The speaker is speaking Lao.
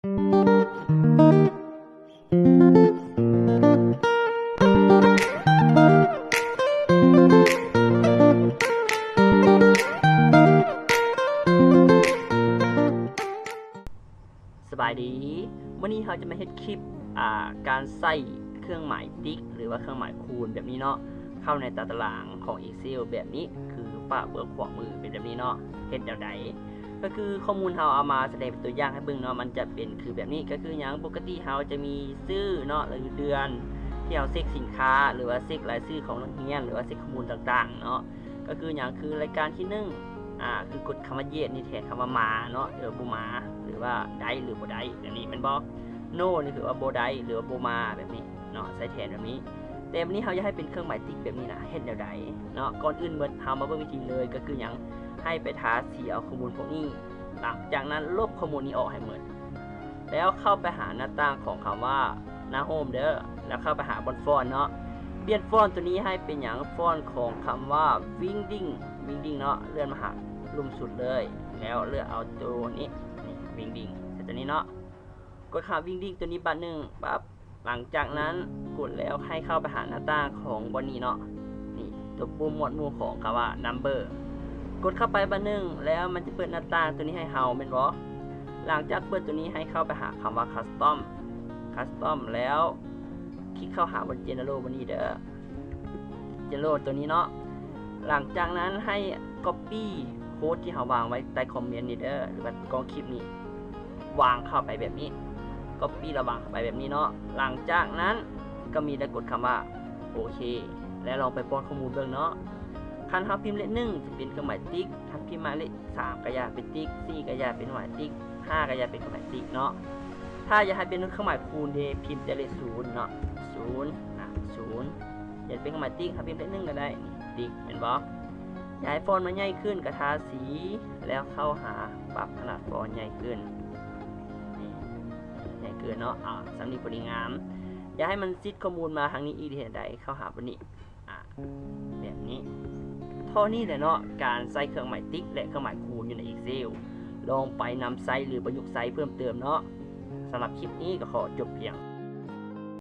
ສະບາຍດີ ມື້ນີ້ເຮົາຈະມາເຮັດຄລິບ ອ່າ ການໃຊ້ເຄື່ອງໝາຍຕິກ ຫຼືວ່າເຄື່ອງໝາຍຄູນແບບນີ້ເນາະ ເຂົ້າໃນຕາຕະລາງຂອງ Excel ແບບນີ້ ຄືປະເບີຂວາມືເປັນແບບນີ້ເນາະ. ເຮັດແນວໃດ? ກໍຄືຂໍ້ມູນເຮົາເອົາມາສະແດງເປັນຕົວຢ່າງໃຫ້ເບິ່ງເນາະ ມັນຈະເປັນຄືແບບນີ້ ກໍຄືຫຍັງ? ປົກກະຕິເຮົາຈະມີຊື່ເນາະ ຫຼືເດືອນ ທີ່ເຮົາເຊັກສິນຄ້າ ຫຼືວ່າເຊັກລາຍຊື່ຂອງນັກຮຽນ ຫຼືວ່າເຊັກຂໍ້ມູນຕ່າງໆເນາະ. ກໍຄືຫຍັງ? ຄືລາຍການທີໜຶ່ງ ອ່າ ຄືກົດຄຳວ່າ yes ນີ້ແທນຄຳວ່າ ມາ ເນາະ ຫຼືວ່າບໍ່ມາ ຫຼືວ່າໄດ້ ຫຼືບໍ່ໄດ້ ແບບນີ້ແມ່ນບໍ່? no ນີ້ຄືວ່າບໍ່ໄດ້ ຫຼືວ່າບໍ່ມາ ແບບນີ້ເນາະ ໃສ່ແທນແບບນີ້. ແຕ່ບັດນີ້ເຮົາຢາກໃຫ້ເປັນເຄື່ອງໝາຍຕິກແບບນີ້ນະ ເຮັດແນວໃດເນາະ? ກ່ອນອື່ນໝົດ ເຮົາມາເບິ່ງວິທີເລີຍ ກໍຄືຫຍັງ? ໃຫ້ໄປທາສີເອົາຂໍ້ມູນພວກນີ້ ຫຼັງຈາກນັ້ນລົບຂໍ້ມູນນີ້ອອກໃຫ້ໝົດ ແລ້ວເຂົ້າໄປຫາໜ້າຕ່າງຂອງຄຳວ່າ ໜ້າໂຮມເດີ ແລ້ວເຂົ້າໄປຫາບ່ອນຟອນເນາະ ປ່ຽນຟອນຕົວນີ້ໃຫ້ເປັນຫຍັງ? ຟອນຂອງຄຳວ່າ Wingding Wingding ເນາະ ເລື່ອນມາຫາລຸ່ມສຸດເລີຍ ແລ້ວເລືອກເອົາຕົວນີ້ ນີ້ Wingding ໃສ່ຕົວນີ້ເນາະ ກົດຫາ Wingding ຕົວນີ້ບາດໜຶ່ງ ປັບ ຫຼັງຈາກນັ້ນກົດແລ້ວໃຫ້ເຂົ້າໄປຫາໜ້າຕ່າງຂອງບ່ອນນີ້ເນາະ ນີ້ ຕົວປຸ່ມໝວດໝູ່ຂອງຄຳວ່າ Number ກົດເຂົ້າໄປບາດໜຶ່ງ ແລ້ວມັນຈະເປີດໜ້າຕ່າງຕົວນີ້ໃຫ້ເຮົາແມ່ນບໍ່? ຫຼັງຈາກເປີດຕົວນີ້ໃຫ້ເຂົ້າໄປຫາຄຳວ່າ Custom Custom ແລ້ວຄລິກເຂົ້າຫາບ່ອນ General ບ່ອນນີ້ເດີ General ຕົວນີ້ເນາະ ຫຼັງຈາກນັ້ນໃຫ້ Copy ໂຄດທີ່ເຮົາວາງໄວ້ໃຕ້ຄອມເມັນນີ້ເດີ ຫຼືວ່າກ້ອງຄລິບນີ້ ວາງເຂົ້າໄປແບບນີ້ Copy ແລ້ວວາງເຂົ້າໄປແບບນີ້ເນາະ ຫຼັງຈາກນັ້ນກໍມີແຕ່ກົດຄຳວ່າ ໂອເຄ ແລ້ວລອງໄປປ້ອນຂໍ້ມູນເບິ່ງເນາະ ຄັນເຮົາພິມເລກໜຶ່ງຈະເປັນເຄື່ອງໝາຍຕິກ ຖ້າພິມມາເລກສາມກໍຢ່າເປັນຕິກ ສີ່ກໍຢ່າເປັນເຄື່ອງໝາຍຕິກ ຫ້າກໍຢ່າເປັນເຄື່ອງໝາຍຕິກເນາະ ຖ້າຢາກໃຫ້ເປັນເຄື່ອງໝາຍຄູນເດ ພິມແຕ່ເລກສູນເນາະ ສູນ ອ່າ ສູນ ຢາກເປັນເຄື່ອງໝາຍຕິກ ເຮົາພິມເລກໜຶ່ງກໍໄດ້ ຕິກ ແມ່ນບໍ່? ຢາກໃຫ້ຟອນມັນໃຫຍ່ຂຶ້ນກໍທາສີ ແລ້ວເຂົ້າຫາປັບຂະໜາດຟອນໃຫຍ່ຂຶ້ນ ນີ້ ໃຫຍ່ເກີນເນາະ ອ່າ ສ່ຳນີ້ພໍດີງາມ ຢາກໃຫ້ມັນຊິດຂໍ້ມູນມາທາງນີ້ອີກ ເຮັດແນວໃດ? ເຂົ້າຫາບ່ອນນີ້ ອ່າ ແບບນີ້ ເທົ່ານີ້ແຫຼະເນາະ ການໃຊ້ເຄື່ອງໝາຍຕິກ ແລະ ເຄື່ອງໝາຍຄູນຢູ່ໃນ Excel ລອງໄປນຳໃຊ້ ຫຼື ປະຍຸກໃຊ້ເພີ່ມເຕີມເນາະ ສຳລັບຄລິບນີ້ກໍຂໍຈົບພຽງ